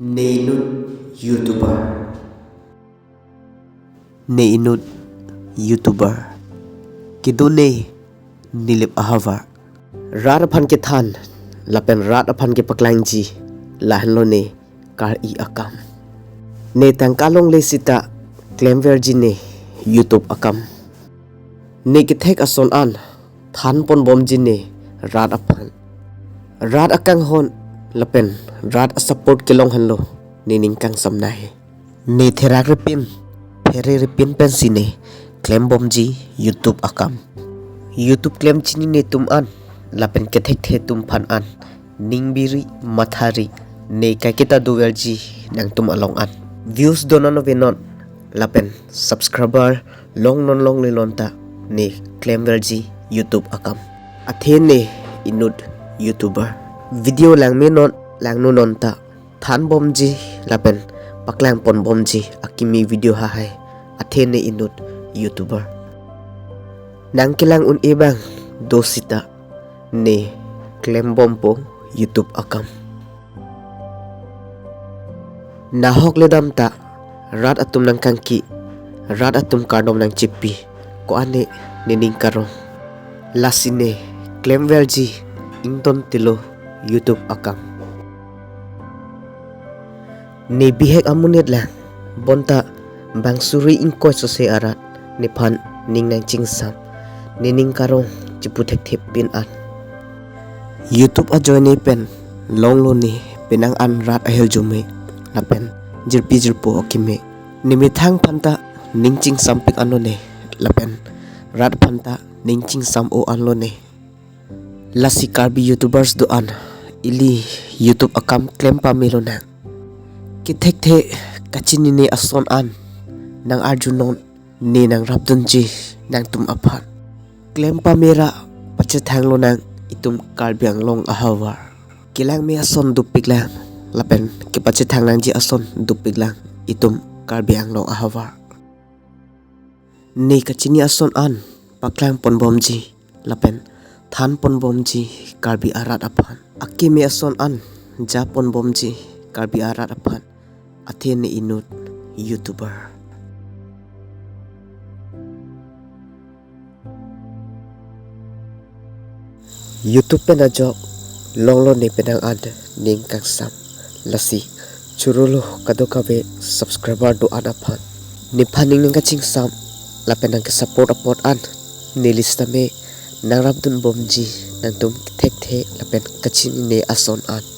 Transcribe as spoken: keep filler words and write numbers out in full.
Ne inut YouTuber. Ne inut YouTuber. Kedo ne Nilip ahavar. Rat aphan kethan lapen rat aphan kepaklangji, lahenlo ne kar-i akam. Ne tangka longle sita klemverji ne YouTube akam. Ne kethek ason an thanponbomji ne rat aphan. Rat akanghon lapen rat asupport kelong henlo ne ning kangsamnai. Ne therak ripin, phere ripin pensi ne klembomji YouTube akam. YouTube klem chinine atum an lapen kethekthe atum aphan an ning biri mathari ne kaiketa doverji nangtum along an. Views donon avenon lapen subscriber longnon longlelon ta ne klemverji YouTube akam. Athe ne inut YouTuber. Video langmenon langnonon ta thanbomji lapen paklangponbomji akimi video hahai. Athe ne inut YouTuber. Nangkelang un-e abang do sita ne klembompo YouTube akam. Nahok ledam ta rat atum nangkangki, rat atum kardom nangchipi, ko-an ne nening karong. Lasi ne klemverji ingtontelo YouTube akam. Ne bihek amonit lang, bonta bang suri ingkoi sose arat nephan ning nangchingsam, nening karong chipu thekthepin an. YouTube ajoine pen longlo ne penang an rat ahel jume lapen jirpi jirpo akimi. Ne methang aphanta ning chingsampik anlo ne lapen rat aphanta ning chingsam-o anlo ne. Lasi Karbi YouTubers do-an, ili YouTube akam klem pamelo nang. Kethekthe kachinine ason an nang-arjunon, ne nangrapdunji nangtum aphan. Klem pamera pachethanglo nang itum Karbi Anglong ahavar. Kelangme ason dopiklang lapen kepachethang nangji ason dopiklang itum Karbi Anglong ahavar. Ne kachini ason an paklangponbomji lapen thanponbomji Karbi arat aphan. Akimi ason an japonbomji Karbi arat aphan. Athe ne inut YouTuber. YouTube pen ajok longlo ne penang an ning kangsam. Lasi churulo kadokave subscriber do-an aphan. Nephan ning nangkachingsam lapen nangkesupport apot an neli sitame nangrapdunbomji nangtum kethekthe lapen kachinine ason an.